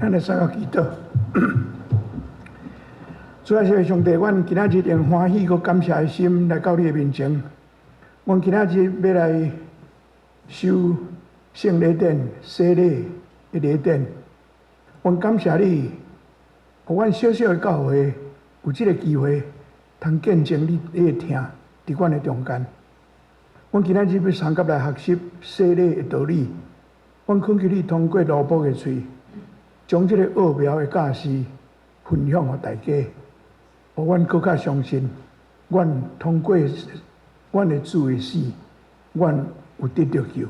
咱來三個祈禱。主啊，謝上帝，阮今仔日用歡喜閣感謝的心來到你的面前。阮今仔日欲來受聖禮典、洗禮的禮典。阮感謝你，予阮小小的教會有這个機會，通見證你的疼佇阮的中間。阮今仔日欲相佮來學習洗禮的道理。阮懇求你通過羅伯的喙，將這个奧妙的教示分享予大家，予阮閣較相信，阮通過阮的主的死，阮有得著救；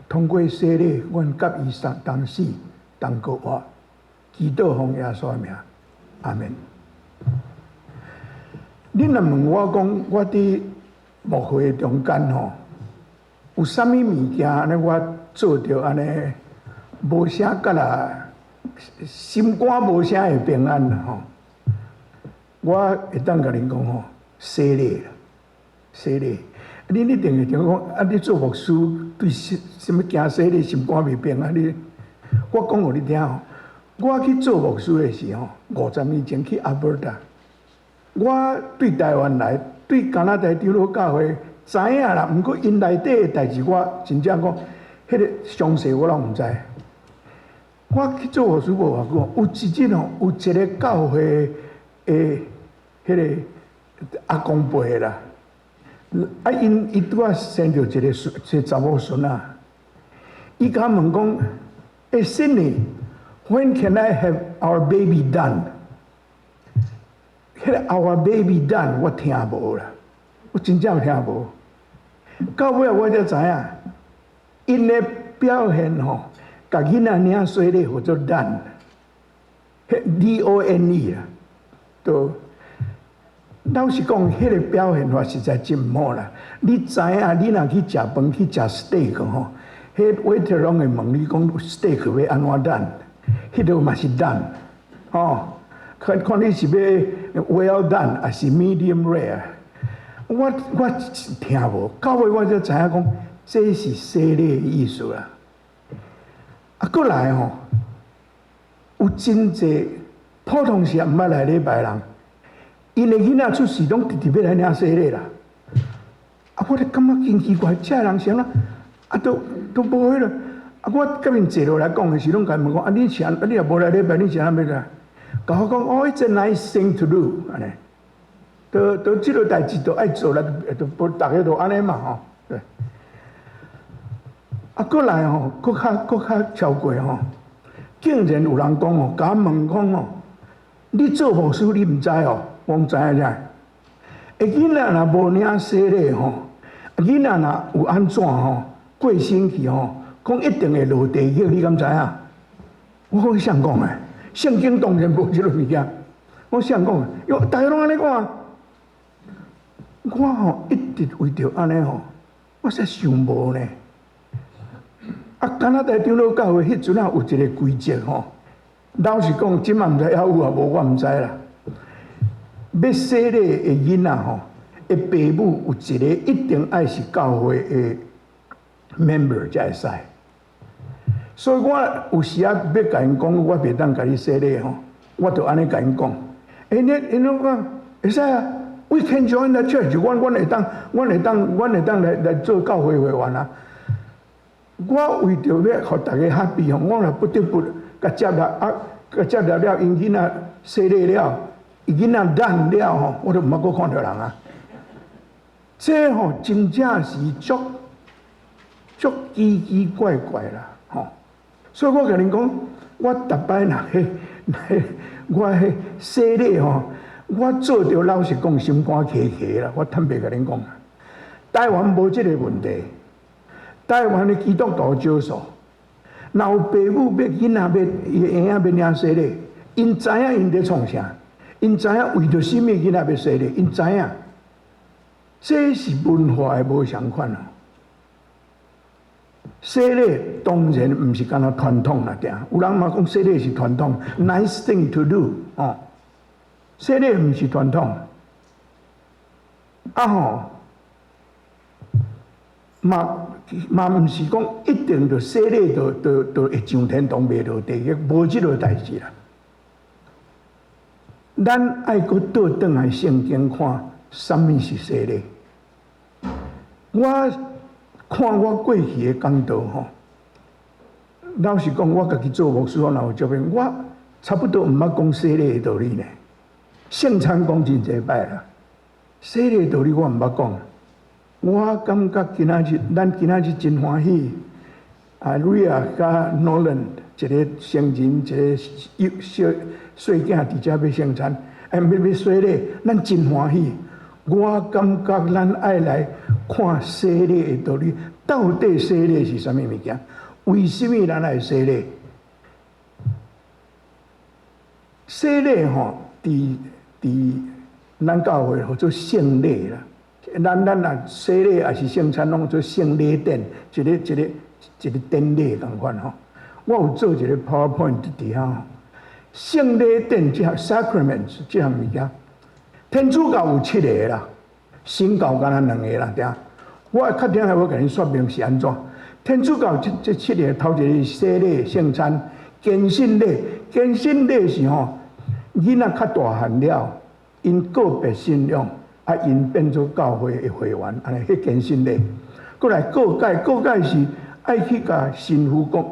通過洗禮，阮佮伊同死同復活。祈禱奉耶穌的名，阿門。恁若問我講，我佇牧會中間吼，有啥物物件按呢？我做著按呢，無啥佮啦，心肝無啥會平安啦吼。我會當共恁講吼，洗禮啦，洗禮。恁一定會想講，啊，你做牧師對啥啥物驚洗禮，心肝袂平安？你，我講予你聽吼，我去做牧師的時候，50年前去阿伯達，我對台灣來，對加拿大長老教會知影啦，毋過𪜶內底的代誌，我真正講，彼个詳細我攏毋知。我去做牧師無偌久，有一日吼，有一个教會的彼个阿公輩啦，啊，𪜶伊拄仔生著一个孫，一个查某孫仔，伊共我問講：欸，Cindy，when can I have our baby done？彼个 our baby done，我聽無啦，我真正聽無。到尾我才知影，𪜶的表現吼，共囡仔領洗禮號做 done，D O N E 啦，都老實講，彼个表現法實在真毋好啦。你知影，你若去食飯去食 steak 吼，彼 waiter 攏會問你講 steak 欲按怎 done，彼个嘛是 done，吼，看看你是欲 well done 抑是 medium rare。我聽無，到尾我才知影講，這是洗禮的意思啦。啊，閣來吼，有真濟普通時毋捌來禮拜人，𪜶的囡仔出世攏直直欲來領洗禮啦。啊，我就感覺真奇怪，這人啥啦？啊，都無彼个。啊，我共𪜶坐落來講的時，攏共問講：啊，你是啊，你若無來禮拜，你是按怎欲來？共我講：哦，it's a nice thing to do，按呢。都這个代誌都愛做啦，都無逐个都按呢嘛吼。對。啊，閣來吼，閣較超過吼，竟然有人講吼，共我問講吼，你做牧師你毋知哦？我毋知影啥。欸，囡仔若無領洗禮吼，囡仔若有按怎吼，過身去吼，講一定會落地獄，你敢知影？我講誰講的？聖經當然無這个物件。我誰講？喲，逐个攏按呢講。我吼一直為著按呢吼，我實想無呢。啊，加拿大長老教會彼陣仔有一个規則吼，老實講，這馬毋知猶有抑無，我毋知啦。欲洗禮的囡仔吼，的爸母有一个一定愛是教會的 member 才會使。所以我有時仔欲共𪜶講，我袂當共你洗禮吼，我就按呢共𪜶講。欸，𪜶攏講會使啊，We can join the church，阮會當來做教會會員啊。我為著欲予逐家 happy 吼，我也不得不共接納啊，共接納了，𪜶囡仔洗禮了，伊囡仔 done 了吼，我就毋捌閣看著人啊。這吼真正是足足奇奇怪怪啦，吼！所以我共恁講，我逐擺若彼我彼洗禮吼，我做著老實講心肝起起啦，我坦白共恁講，台灣無這个問題，台灣的基督徒少數，若有爸母欲囡仔欲伊的嬰仔欲領洗禮，𪜶知影𪜶佇創啥，𪜶知影為著啥物囡仔欲洗禮，𪜶知影，這是文化的無仝款哦。洗禮當然毋是干焦傳統啦，對。有人嘛講洗禮是傳統，nice thing to do 哦。洗禮毋是傳統，啊吼，嘛嘛毋是講一定就洗禮就會上天堂袂落地獄，無這個代誌啦。咱愛閣倒轉來聖經看，啥物是洗禮？我看我過去的講道吼，老實講，我家己做牧師，我若有照片，我差不多毋捌講洗禮的道理呢。聖餐講真濟擺啦，洗禮的道理我毋捌講。我感覺今仔日，咱今仔日真歡喜。啊，瑞亞佮諾蘭一個成人，一個幼小細囝佇遮欲聖餐，哎，欲洗禮，咱真歡喜。我感覺咱愛來看洗禮的道理，到底洗禮是啥物物件？為什麼咱愛洗禮？洗禮吼，佇咱教會號做聖禮啦。咱若洗禮抑是聖餐，攏做聖禮典，一个一个一个典禮仝款吼。我有做一個 PowerPoint 佇遐吼。聖禮典這項 sacraments 這項物件，天主教有七个啦，新教敢若兩个啦，對啊。我較頂下欲共恁說明是按怎。天主教這七个，頭一个是洗禮、聖餐、堅信禮，堅信禮是吼，囡仔較大漢了，𪜶告別信仰。啊，𪜶變做教會的會員，按呢彼堅信禮。閣來告解，告解是愛去共神父講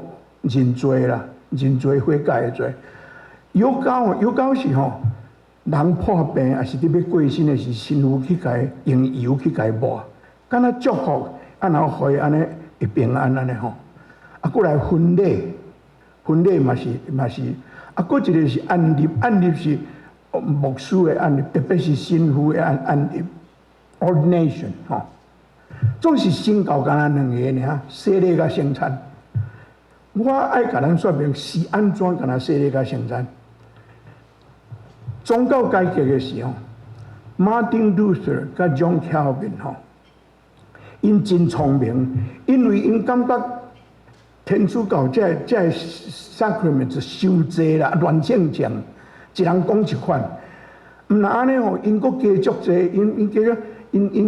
認罪啦，認罪悔改的罪。有膏有膏是吼，人破病抑是佇欲過身的時，神父去共用油去共抹，敢若祝福，啊然後予伊按呢會平安按呢吼。啊，閣來婚禮，婚禮嘛是，啊，閣一个是按立，按立是牧師的按立，特別是神父的按立，ordination 吼，總是新教敢若兩个爾，洗禮佮聖餐。我愛共咱說明是按怎敢若洗禮佮聖餐。宗教改革的時候，Martin Luther 佮 John Calvin 吼，𪜶真聰明，因為𪜶感覺天主教這 sacrament 傷濟啦，亂性情，一人講一款。毋若按呢吼，𪜶閣加足濟，𪜶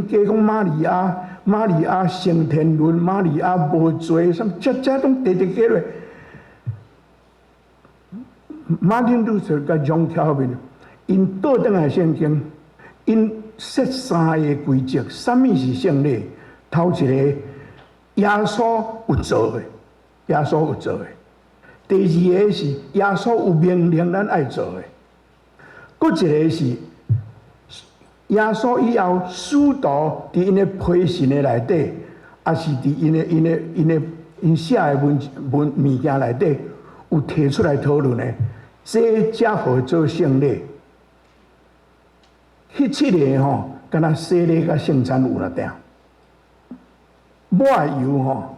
加講瑪利亞，瑪利亞升天論，瑪利亞無罪，啥物這攏直直加落。Martin Luther 佮 John Calvin，𪜶倒轉來聖經，𪜶設三个規則，啥物是聖禮？頭一个，耶穌有做的，耶穌有做的。第二个是耶穌有命令咱愛做的。閣一个是耶穌以後，使徒佇𪜶的批信的內底，抑是佇𪜶寫的文物件內底，有提出來討論的，這才號做聖禮。彼七个吼，敢若洗禮佮聖餐有啦定。抹油吼，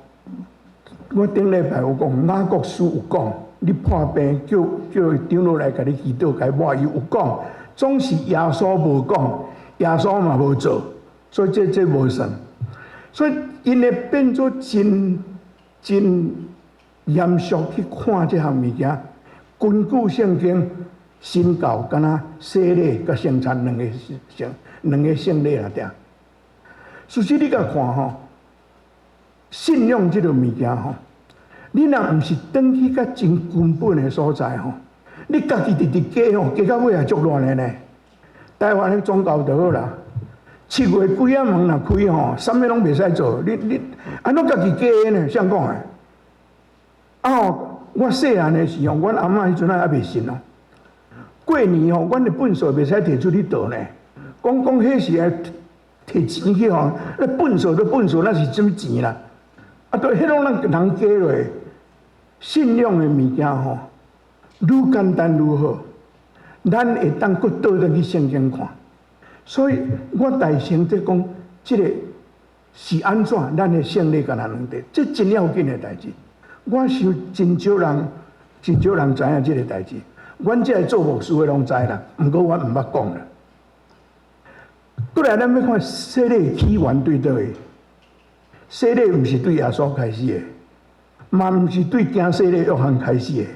我頂禮拜有講，雅各書有講，你破病叫長老來共你祈禱，共抹油有講，總是耶穌無講，耶穌嘛無做，所以這無算。所以𪜶會變做真真嚴肅去看這項物件，根據聖經，新教敢若洗禮佮聖餐兩個聖禮啦定。事實你共看吼，信仰這個物件吼，你若毋是轉去較真根本的所在吼，你家己直直加吼，加到尾也足亂的呢。台灣的宗教就好啦，7月鬼仔門若開吼，啥物攏袂使做，你按怎家己加的呢？誰講的？啊吼，我細漢的時候，阮阿嬤彼陣還袂信哦。過年吼，阮的糞埽袂使提出去倒呢。講彼時愛提錢去吼，那糞埽都糞埽，那是啥物錢啦？啊，對，彼攏咱人加落，信仰的物件吼，愈簡單愈好。咱會當閣倒轉去聖經看，所以我大聲在講，這个是按怎，咱的聖禮敢若兩塊，這真要緊的代誌。我想真少人，真少人知影這个代誌。阮這个做牧師的攏知啦，毋過我毋捌講啦。閣來，咱欲看洗禮起源對佗位？洗禮毋是對耶穌開始的，嘛毋是對行洗禮約翰開始的。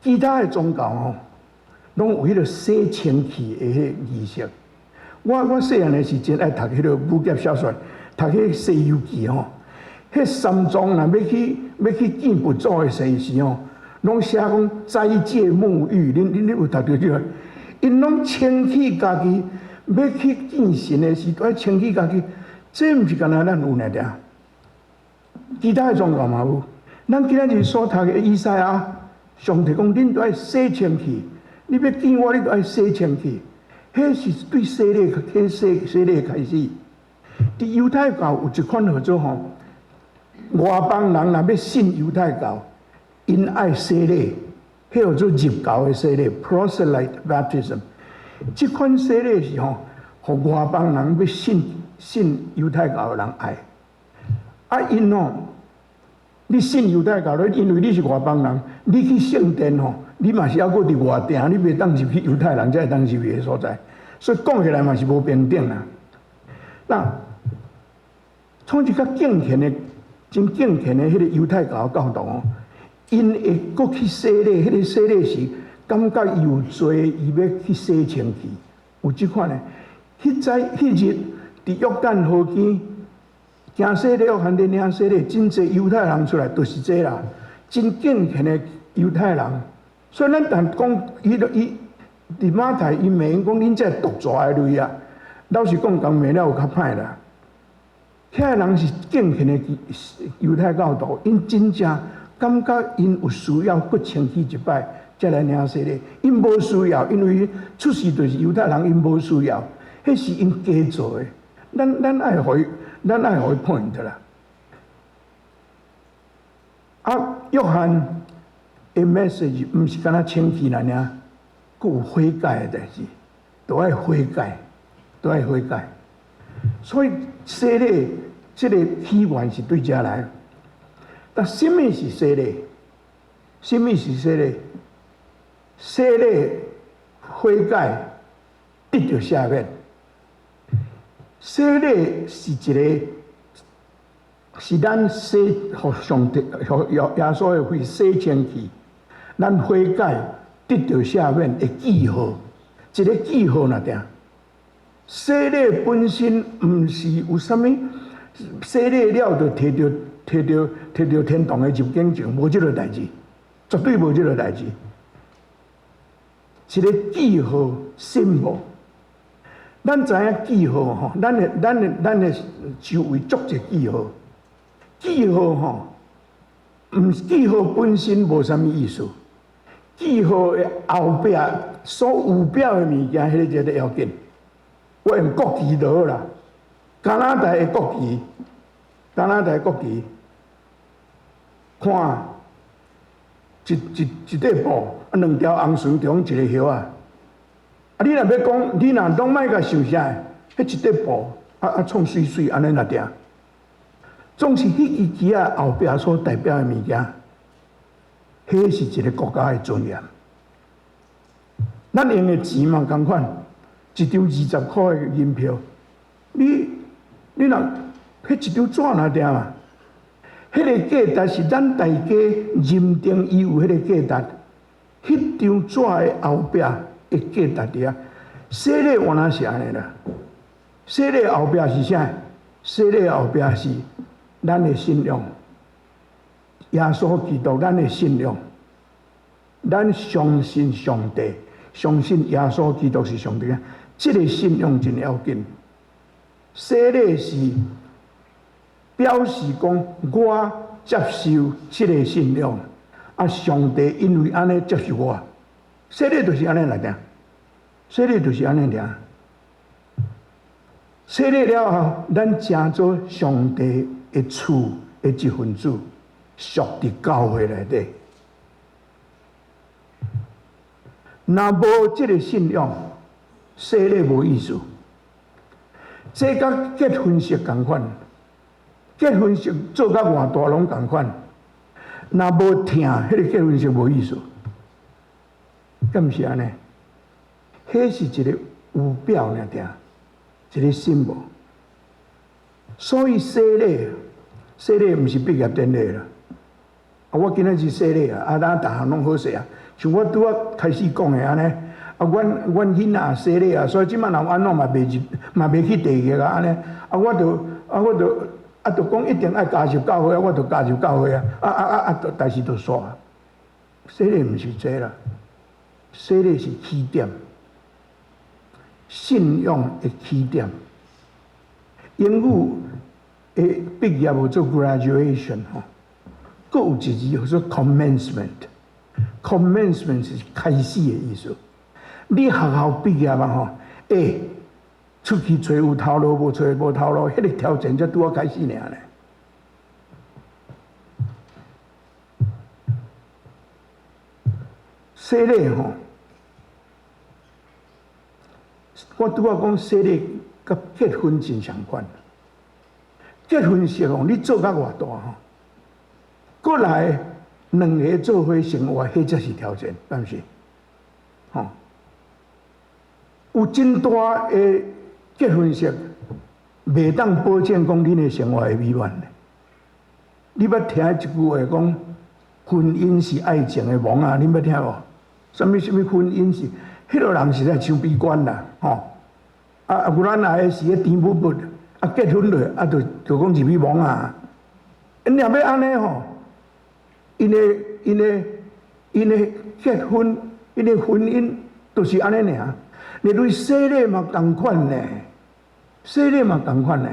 其他的宗教吼，攏有彼个洗清氣的彼个儀式。我細漢的時陣愛讀彼个武俠小說，讀彼個《西遊記》吼，彼三藏若欲去見佛祖的時時吼，攏寫講齋戒沐浴，恁有讀著這個？𪜶攏清氣家己，欲去見神的時，都愛清氣家己。這毋是干焦咱有爾爾，其他的宗教嘛有。咱今仔日所讀的以賽亞，上帝講恁都愛洗清氣，你欲見我，你都愛洗清氣。彼是對洗禮、去洗洗禮開始。佇猶太教有一款號做吼，外邦人若欲信猶太教，𪜶愛洗禮，彼號做入教的洗禮（proselyte baptism）。這款洗禮是吼，予外邦人欲信猶太教的人愛。啊，𪜶吼，你信猶太教，你因為你是外邦人，你去聖殿吼，你嘛是猶閣佇外埕，你袂當入去猶太人才會當入去的所在，所以講起來嘛是無平等啦。那創一較敬虔的、真敬虔的彼個猶太教教徒哦，𪜶會閣去洗禮，彼個洗禮是感覺伊有罪，伊欲去洗清氣，有這款的。彼早彼日佇約旦河邊，行洗禮約翰佇領洗禮，真濟猶太人出來，就是這啦，真敬虔的猶太人。所以咱但講，伊就伊佇馬太伊罵𪜶講，恁這毒蛇的類啊，老實講，共罵了有較歹啦。遐個人是敬虔的猶太教徒，𪜶真正感覺𪜶有需要閣清氣一擺，才來領洗禮。𪜶無需要，因為出世就是猶太人，𪜶無需要，彼是𪜶加做的。咱愛予伊 point 啦。啊，約翰的 message 毋是干焦清氣爾爾，閣有悔改的代誌，都愛悔改，都愛悔改。所以洗禮這個起源是對遮來。但啥物是洗禮？啥物是洗禮？洗禮悔改得著赦免。洗禮是一個，是咱洗予上帝、予耶穌的血洗清氣，咱悔改得著赦免的記號，一個記號爾爾。洗禮本身毋是有啥物，洗禮了就摕著天堂的入境證，無這個代誌，絕對無這個代誌。一個記號，symbol。咱知影記號吼，咱的周圍足濟記號，記號吼，毋是記號本身無啥物意思，記號的後壁所有表的物件，彼個才較要緊。我用國旗就好啦，加拿大的國旗，加拿大的國旗，看一塊布，啊兩條紅線中一個葉仔。啊！你若欲講，你若攏莫共想啥？彼一塊布啊創媠媠按呢爾爾，總是彼支旗仔後壁所代表的物件，彼是一個國家的尊嚴。咱用的錢嘛仝款，一張20箍的銀票，你若彼一張紙爾爾嘛，彼個價值是咱大家認定伊有彼個價值，彼張紙的後壁的價值佇遐。洗禮原來是按呢啦，洗禮後壁是啥？洗禮後壁是咱的信仰，耶穌基督，咱的信仰，咱相信上帝，相信耶穌基督是上帝啊！這個信仰真要緊。洗禮是表示講我接受這個信仰，啊，上帝因為按呢接受我。洗禮就是按呢來定，洗禮就是按呢爾。洗禮了後，咱成做上帝的厝的一份子，屬佇教會內底。若無這個信仰，洗禮無意思。這佮結婚式仝款，結婚式做甲偌大攏仝款，若無疼，彼個結婚式無意思。敢毋是按呢？彼是一個有表爾爾，一個 symbol。所以洗禮，洗禮毋是畢業典禮啦。啊，我今仔日洗禮啊，啊，咱逐項攏好勢啊。像我拄仔開始講的按呢，啊，阮囡仔洗禮啊，所以這擺若按怎嘛袂入，嘛袂去地獄啊按呢。啊，我就啊，我就啊，就講一定愛加入教會啊，我就加入教會啊，啊啊啊啊，代誌就煞。洗禮毋是這啦，洗禮是起點，信仰的起點。英語的畢業有做 graduation 吼，閣有一字叫做 commencement，commencement 是開始的意思。你學校畢業啊吼，欸，出去揣有頭路無揣無頭路，彼個挑戰才拄仔開始爾呢。洗禮吼，我拄仔講洗禮佮結婚真相款。結婚式吼，你做甲偌大吼，過來兩个做伙生活，彼才是挑戰，敢毋是？吼，有真大的結婚式，袂當保證講恁的生活會美滿的。你捌聽一句話講，婚姻是愛情的夢啊，恁捌聽無？啥物啥物婚姻是，彼个人實在傷悲觀啦，吼！啊啊，有咱來的是彼甜蜜蜜，啊結婚落啊就就講入去夢啊。𪜶若欲按呢吼，𪜶的結婚，𪜶的婚姻就是按呢爾。你對洗禮嘛仝款呢？洗禮嘛仝款呢？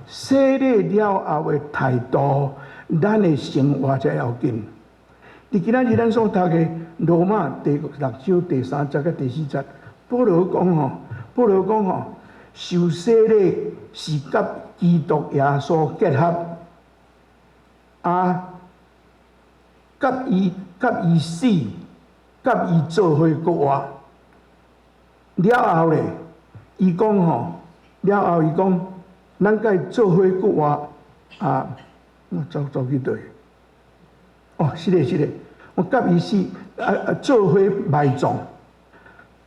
洗禮了後的態度，咱的生活才要緊。佇今仔日咱所讀的羅馬第六章第三節佮第四節，保羅講吼，保羅講吼，受洗禮是佮基督耶穌結合，啊，佮伊死，佮伊做伙復活。了後咧，伊講吼，了後伊講，咱佮伊做伙復活啊，我走走去佗？哦，是的，是的，我佮伊死，啊啊，做伙埋葬，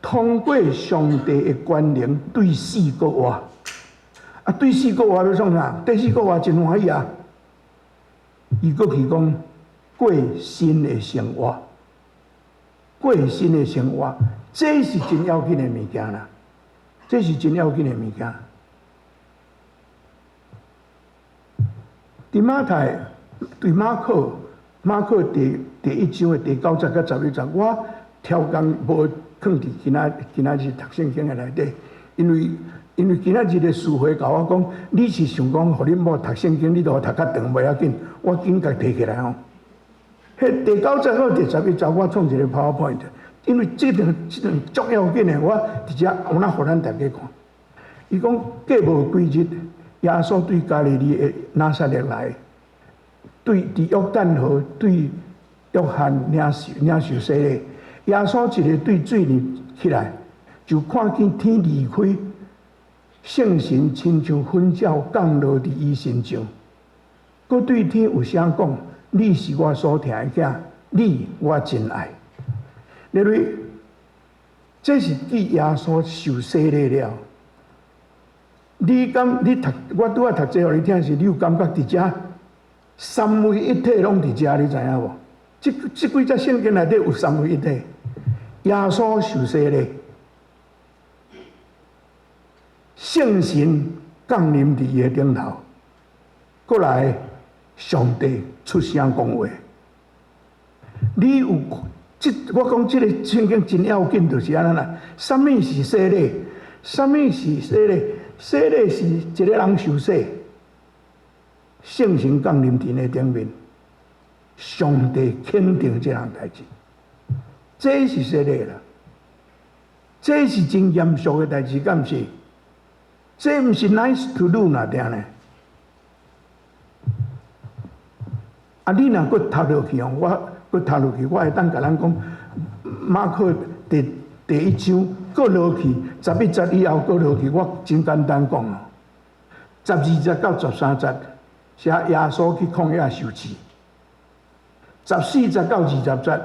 通過上帝的權能對死復活。啊，對死復活欲創啥？對死復活真歡喜啊！伊閣去講過新的生活，過新的生活，這是真要緊的物件啦，這是真要緊的物件。佇馬太，對馬可。馬可第一章的第九節佮十一節，我超工無囥佇今仔日讀聖經的內底，因為今仔日的師會共我講，你是想講，予恁某讀聖經，你著讀較長，袂要緊，我緊共提起來吼。彼第九節到第十一節，我創一个 PowerPoint，因為這段足要緊的，我佇遮有哪予咱大家看。伊講過無幾日，耶穌對加利利的拿撒勒來。對，佇約旦河對約翰領受洗禮，耶穌一个對水裡起來，就看見天離開，聖神親像粉鳥降落佇伊身上，閣對天有聲講：你是我所疼的囝，你我真愛。因為這是記耶穌受洗禮了。你敢你讀我拄仔讀這予你聽時，你有感覺佇遮？三位一體攏佇遮，你知影無？這幾節聖經內底有三位一體。耶穌受洗禮，聖神降臨佇伊的頂頭，過來上帝出聲講話。你有這我講這个聖經真要緊，就是按呢啦。啥物是洗禮？啥物是洗禮？洗禮是一个人受洗。聖神降臨佇你頂面，上帝肯定這項代誌，這是洗禮啦，這是真嚴肅的代誌，敢毋是？這毋是 nice to do 那定呢？啊，你若閣讀落去哦，我閣讀落去，我會當共咱講，馬可第一章閣落去，十一節以後閣落去，我真簡單講哦，十二節到十三節。寫耶穌去曠野受試，十四節到二十節，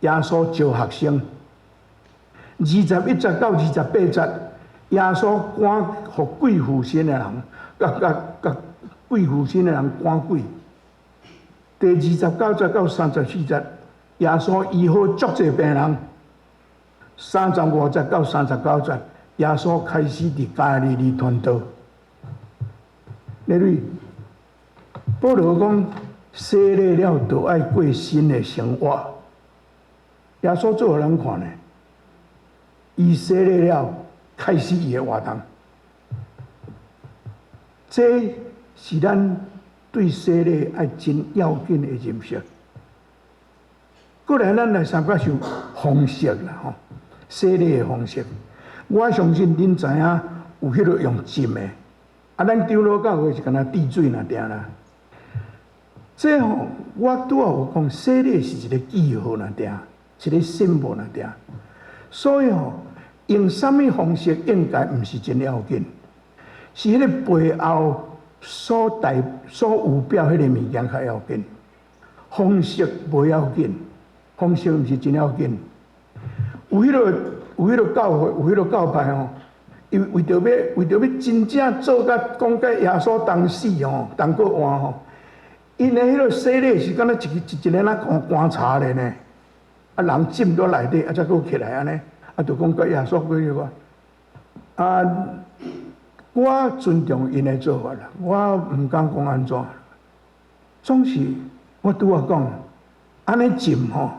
耶穌招學生；21節到28節，耶穌趕予鬼附身的人，共鬼附身的人趕鬼。第29節到34節，耶穌醫好足濟病人。35節到39節，耶穌開始佇加利利傳道。例如，保羅講洗禮了，就愛過新的生活。耶穌做予咱看呢，伊洗禮了，開始伊的活動。這是咱對洗禮愛真要緊的認識。過來，咱來三角想方式啦，吼，洗禮的方式。我相信恁知影有彼个用浸的，啊，咱長老教會是敢若滴水爾定啦。這吼，我拄仔有講，洗禮是一個記號爾定，一個 symbol 爾定。所以吼，用啥物方式應該毋是真要緊，是彼個背後所代所有表彼個物件較要緊。方式無要緊，方式毋是真要緊。有彼個教會，有彼個教派吼，伊為著欲真正做甲講甲耶穌同死吼，同閣活吼，𪜶的彼個洗禮是敢若一個一一个那棺材咧呢，啊人浸佇內底，啊才閣起來按呢，啊就講佮耶穌過個。啊，我尊重𪜶的做法啦，我毋敢講按怎。總是我拄仔講，按呢浸吼，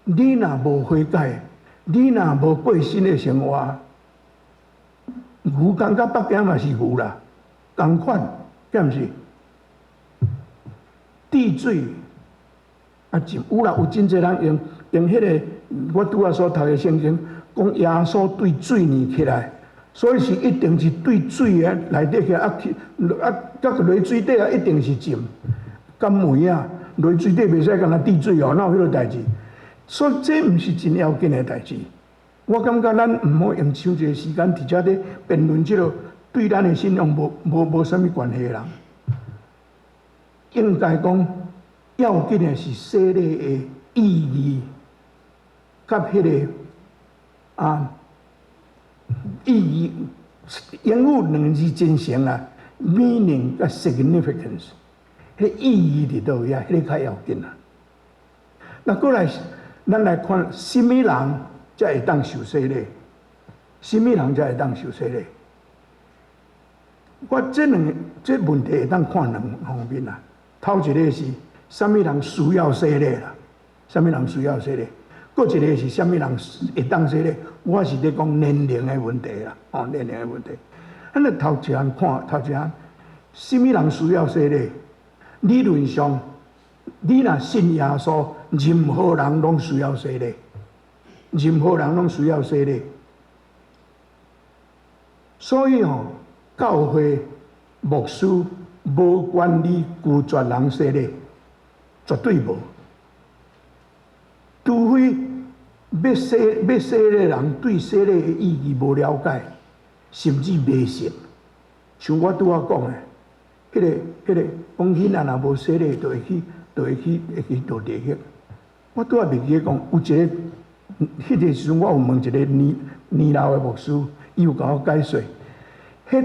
你若無悔改，你若無過新的生活，牛共佮北京嘛是牛啦，仝款，敢毋是？滴水啊浸有啦，有真濟人用彼個我拄仔所讀的聖經，講耶穌對水呢起來，所以是一定是對水的內底起來啊去啊，佮落水底啊，一定是浸。敢會啊？落水底袂使干焦滴水哦，哪有彼个代誌？所以這毋是真要緊的代誌。我感覺咱毋好用傷濟時間佇遮咧辯論這個對咱的信仰無啥物關係的人。應該講要緊的是洗禮的意義，佮彼個啊意義，英語兩字真長啊，meaning 佮 significance，彼個意義佇佗位啊，彼個較要緊啊。那過來，咱來看啥物人才會當受洗禮？啥物人才會當受洗禮？我這兩個這問題會當看兩方面啊。頭一個是啥物人需要洗禮啦？啥物人需要洗禮？閣一個是啥物人會當洗禮？我是咧講年齡的問題啦，哦，年齡的問題。咱來頭一項看，頭一項，啥物人需要洗禮？理論上，你若信耶穌，任何人攏需要洗禮，任何人攏需要洗禮。所以吼，教會牧師無權利拒絕人洗禮，絕對無。除非欲洗禮的人對洗禮的意義無了解，甚至迷信。像我拄仔講的，彼個講囡仔若無洗禮，就會去落地獄。我拄仔袂記得講，有一個，彼個時陣我有問一個年年老的牧師，伊有共我解說，彼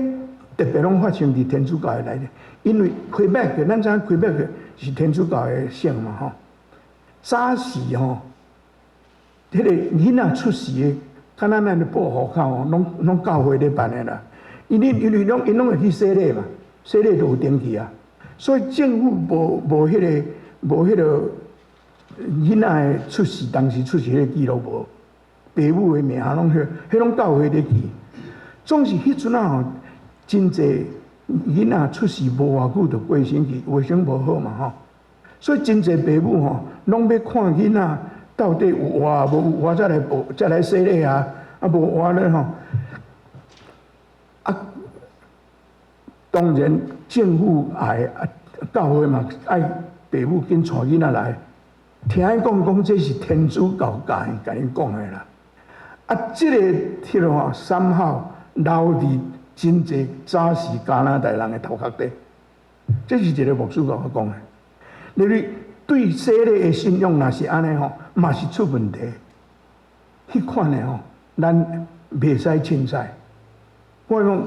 特別攏發生佇天主教的內底，因為魁北克，咱知影魁北克是天主教的省嘛吼。早時吼，彼個囡仔出世的，敢若咱咧報戶口吼，攏教會咧辦的啦。因為𪜶攏會去洗禮嘛，洗禮就有登記啊。所以政府無彼個囡仔的出世當時出世彼個記錄無，爸母的名攏彼攏教會咧記。總是彼陣仔吼，真濟囡仔出世無偌久就過身去，衛生無好嘛吼。所以真濟爸母吼，攏欲看囡仔到底有活無有活，才來報，才來洗禮啊！啊無活咧吼，啊，當然政府愛啊，教會嘛愛爸母緊帶囡仔來。聽𪜶講講這是天主教教共𪜶講的啦。啊，這個彼個吼，三號留佇真濟早時加拿大人的頭殼底，這是一個牧師共我講的。你對洗禮的信仰若是按呢吼，嘛是出問題。彼款的吼，咱袂使凊彩。我講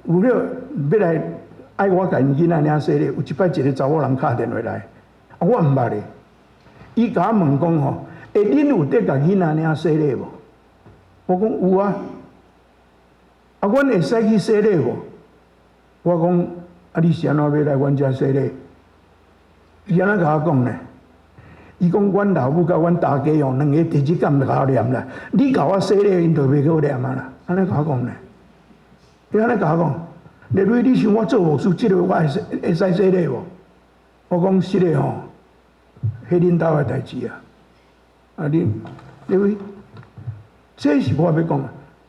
有了欲來愛我共𪜶囡仔領洗禮，有一擺一個查某人敲電話來，啊，我毋捌咧。伊共我問講吼，欸，恁有佇共囡仔領洗禮無？我講有啊。啊，阮會使去洗禮無？我講啊，你是按怎欲來阮遮洗禮？伊按怎共我講呢？伊講阮老母佮阮大家哦，兩个第一工就共我念啦。你共我洗禮，𪜶就袂閣念啊啦。按呢共我講呢？伊按呢共我講，麗蕊，你想我做牧師，這个我會使洗禮無？我講實的吼，彼恁兜的代誌啊。啊，你麗蕊，這是我欲講，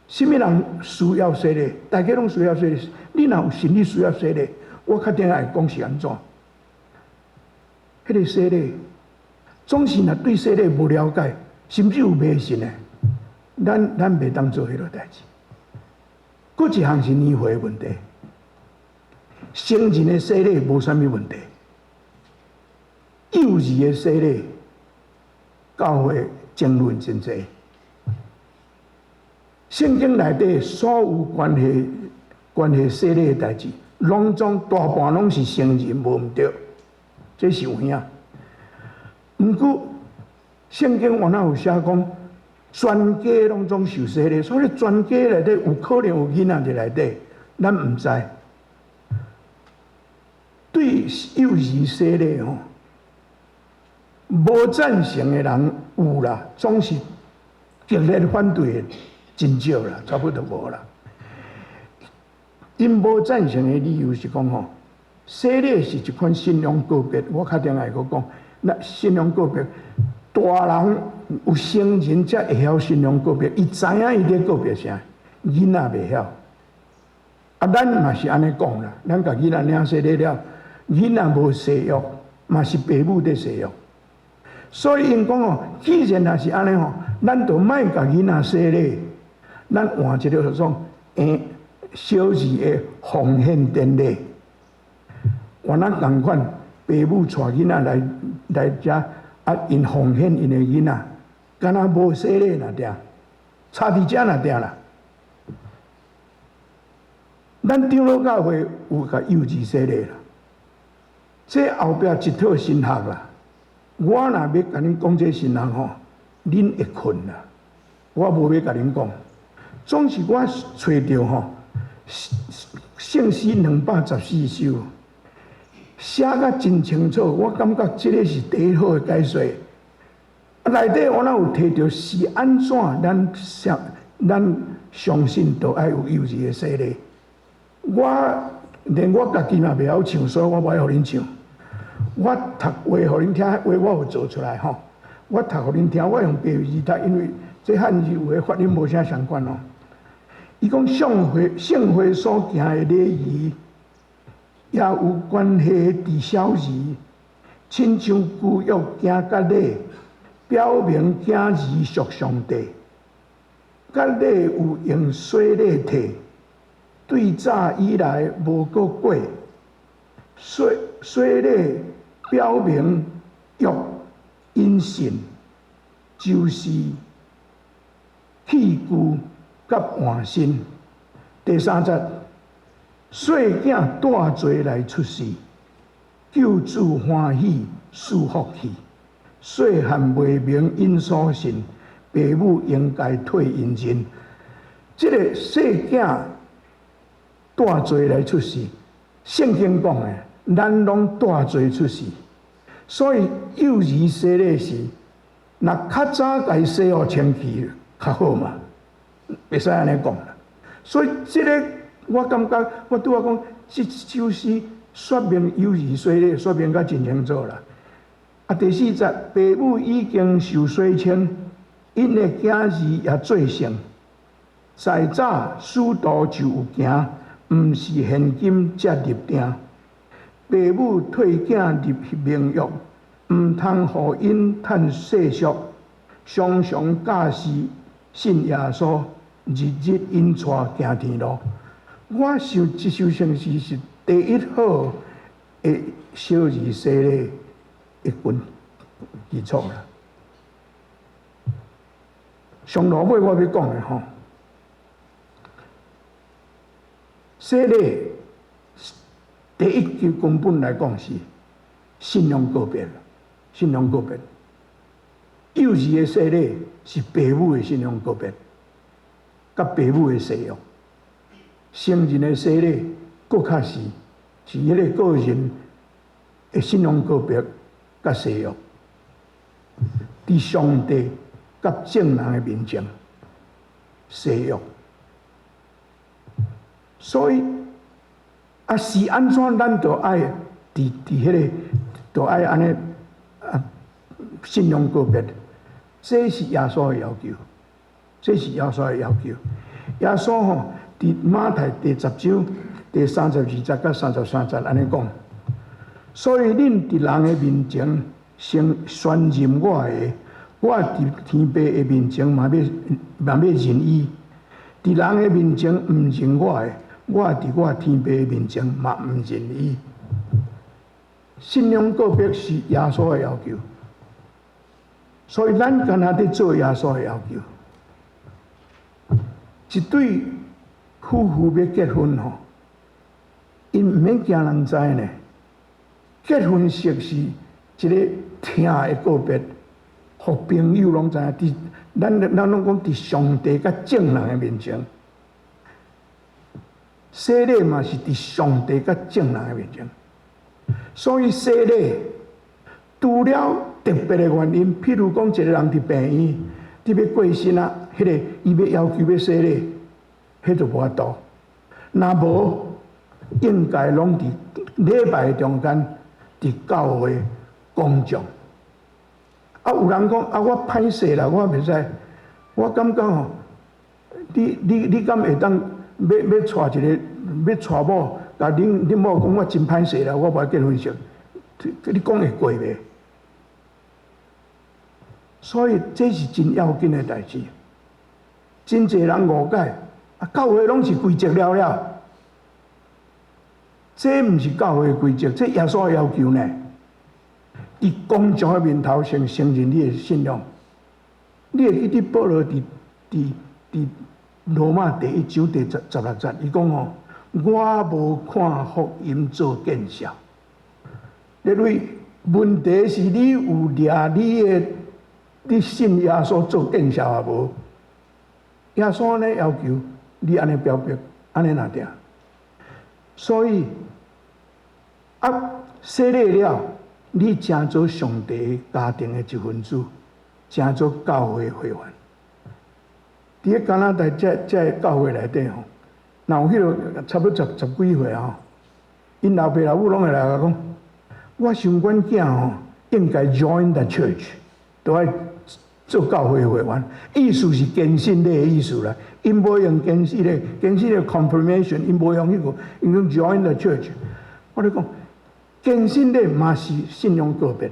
啥物人需要洗禮？大家攏需要洗禮。你若有心理需要洗禮，我較定會講是按怎？彼个洗禮，總是若對洗禮無了解，甚至有迷信的，咱袂當做彼个代誌。閣一項是年歲的問題，成人的洗禮無啥物問題，幼兒的洗禮，教會爭論真濟。聖經內底所有關係洗禮的代誌，攏總大半攏是成人無毋對，這是有影。毋過聖經原來有寫講，全家攏總受洗禮，所以全家內底有可能有囡仔佇內底，咱毋知。對幼兒洗禮吼，無贊成的人有啦，總是強烈反對的真少啦，差不多無啦。𪜶無贊成的理由是講吼，洗禮是一款信仰告別，我較定愛閣講，那信仰告別，大人有成人才會曉信仰告別，伊知影伊咧告別啥，囡仔袂曉。啊，咱嘛是按呢講啦，咱共囡仔領洗禮了，囡仔無誓約，嘛是爸母佇誓約。所以𪜶講哦，既然若是按呢吼，咱就莫共囡仔洗禮，咱換一个叫做小兒的奉獻典禮，原來仝款，爸母帶囡仔來遮，啊，𪜶奉獻𪜶的囡仔，敢若無洗禮爾定，差佇遮爾定啦。咱長老教會有共幼兒洗禮啦，這後壁一套神學啦。我若欲共恁講這神學吼，恁會睏啦。我無欲共恁講，總是我揣著吼，聖詩214首寫甲真清楚，我感覺這个是第一好的解說。內底我若有提著是按怎咱相信都愛有幼兒的洗禮。我連我家己嘛袂曉唱，所以我無愛予恁唱。我讀話予恁聽，話我有做出來吼。我讀予恁聽，我用白字讀，因為這漢字有的發音無啥相仝哦。伊講聖會所行的禮儀，也有關係佇小兒，親像舊約行割禮，表明囝兒屬上帝。割禮有用洗禮替，對早以來無閣過。洗禮表明約因信，就是棄舊佮換新。第三節，細囝帶罪來出世，救主歡喜賜福氣。細漢未明𪜶所信，爸母應該替𪜶認。這个細囝帶罪來出世，聖經講的，咱攏帶罪出世，所以幼兒洗禮時，若較早共洗予清氣較好嘛，會使按呢講啦。所以這个我感覺，我拄仔講，這首詩說明幼兒洗禮，說明甲真清楚啦。啊，第四節，爸母已經受洗清，𪜶的囝兒也做聖。在早使徒就有行，毋是現今才立定。爸母替囝立盟約，毋通予𪜶趁世俗，常常教示信耶穌，日日引帶行天路。我想這首聖詩是第一好的小兒洗禮的根基礎啦。上落尾我欲講的吼，洗禮第一就根本來講是信仰告別，信仰告別。幼兒的洗禮是爸母的信仰告別，佮爸母的誓約。成人的洗禮，閣較是是彼个個人的信仰告白佮誓約，佇上帝佮眾人的面前誓約。所以啊，是按怎咱就愛佇彼个，就愛按呢啊，信仰告別，這是耶穌的要求，這是耶穌的要求。耶穌吼，佇馬太第十章第32節佮33節按呢講，所以恁佇人的面前先宣認我的，我佇天父的面前嘛欲認伊。佇人的面前毋認我的，我佇我天父的面前嘛毋認伊。信仰告白是耶穌的要求，所以咱敢若佇做耶穌的要求。一對夫婦欲結婚吼，𪜶毋免驚人知呢。結婚式是一个疼的告別，予朋友攏知影。佇咱攏講佇上帝佮眾人的面前，洗禮嘛是佇上帝佮眾人的面前。所以洗禮除了特別的原因，譬如講一個人佇病院，佇欲過身啊，彼个伊欲要求欲洗禮，彼就無法度。若無，應該攏佇禮拜中間，佇教會公眾。啊，有人講啊，我歹勢啦，我袂使，我感覺吼，你敢會當欲娶一个欲娶某，共恁某講我真歹勢啦，我無愛結婚式，你講會過袂？所以這是真要緊的代誌。真濟人誤解，啊，教會攏是規則了了，這毋是教會規則，這耶穌的要求呢。佇公眾的面頭先承認你的信仰。你會記得保羅佇羅馬第一章第16節，伊講吼，我無看福音做見笑。因為問題是你有掠你的，你信耶穌做見笑也無？耶穌按呢要求你按呢表白，按呢若定。所以啊，洗禮了，你成做上帝家庭的一份子，成做教會會員。佇咧加拿大這教會內底吼，若有彼个差不多十幾歲吼，𪜶老爸老母攏會來共講，我想阮囝吼應該 join the church，都愛做教會會員，意思是堅信禮的意思啦。𪜶無用堅信禮，堅信禮 confirmation，𪜶無用彼個，𪜶講 join the church。我咧講，堅信禮嘛是信仰告白，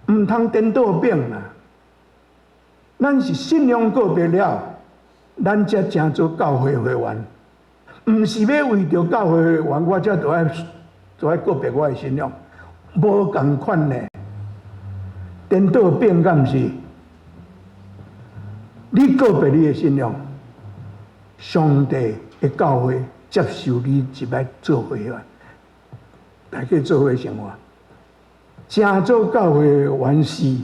毋通顛倒反啦。咱是信仰告白了，咱才成做教會會員，毋是欲為著教會會員，我才著愛告白我的信仰，無仝款呢。顛倒反敢毋是？你告白你的信仰，上帝的教會接受你入來做會員，大家做伙生活。成做教會員是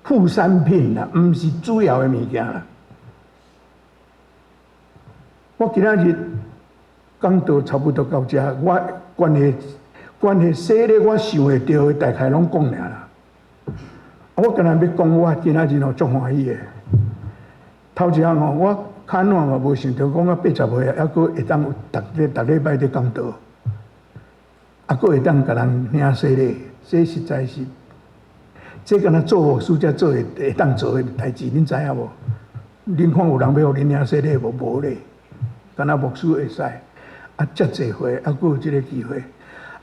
副產品啦，毋是主要的物件啦。我今仔日講到差不多到遮，我關係洗禮，我想會著的大概攏講爾啦。我今仔欲講，我今仔日吼足歡喜的。頭一項吼，我較晚嘛無想著講我80歲啊，猶閣會當有逐逐禮拜佇講道，啊，閣會當共人領洗禮，這實在是，這敢若做牧師才做會會當做的代誌，恁知影無？恁看有人欲予恁領洗禮無？無咧，敢若牧師會使。啊，遮濟歲，猶閣有這个機會。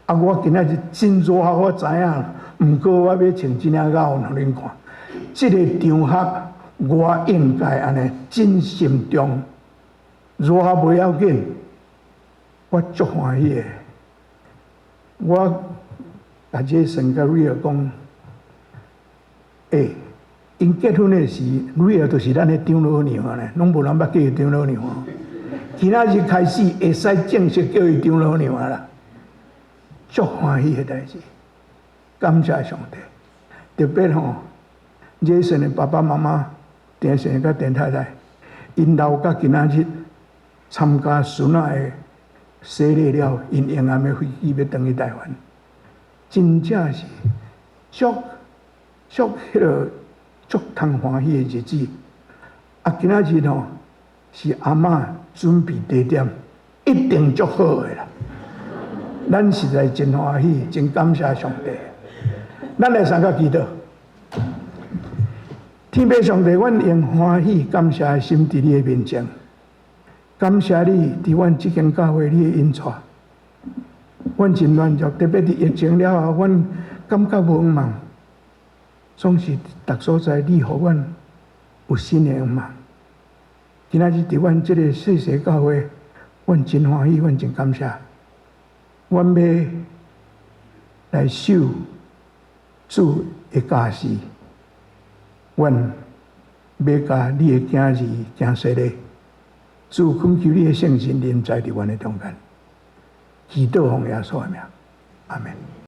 啊，我今仔日真熱，我知影，毋過我欲穿這領𠢕予恁看。這个場合，我應該按呢真慎重。熱無要緊，我足歡喜的。我共 Jason 佮 Ria 講，欸，𪜶結婚的時，Ria 就是咱的長老娘呢，攏無人捌叫伊長老娘。今仔日開始會使正式叫伊長老娘啦，足歡喜的代誌，感謝上帝。特別吼，Jason 的爸爸媽媽，鄭先生佮鄭太太，𪜶留到今仔日參加孫仔的洗禮了，𪜶嬰暗的飛機欲轉去台灣，真正是足足彼個足通歡喜的日子。啊，今仔日吼是阿嬤準備茶點，一定足好的啦。咱實在真歡喜，真感謝上帝。咱來三個祈禱。天父上帝，阮用歡喜感謝的心佇你的面前，感謝你佇阮這間教會你的引帶。阮真軟弱，特別佇疫情了後，阮感覺無望，總是逐所在你予阮有新的向望。今仔日佇阮這個細細教會，阮真歡喜，阮真感謝。阮欲來守主的教示，阮欲共你的囝兒行洗禮。主，懇求你的聖神臨在佇阮的中間，祈禱奉耶穌的名，阿門。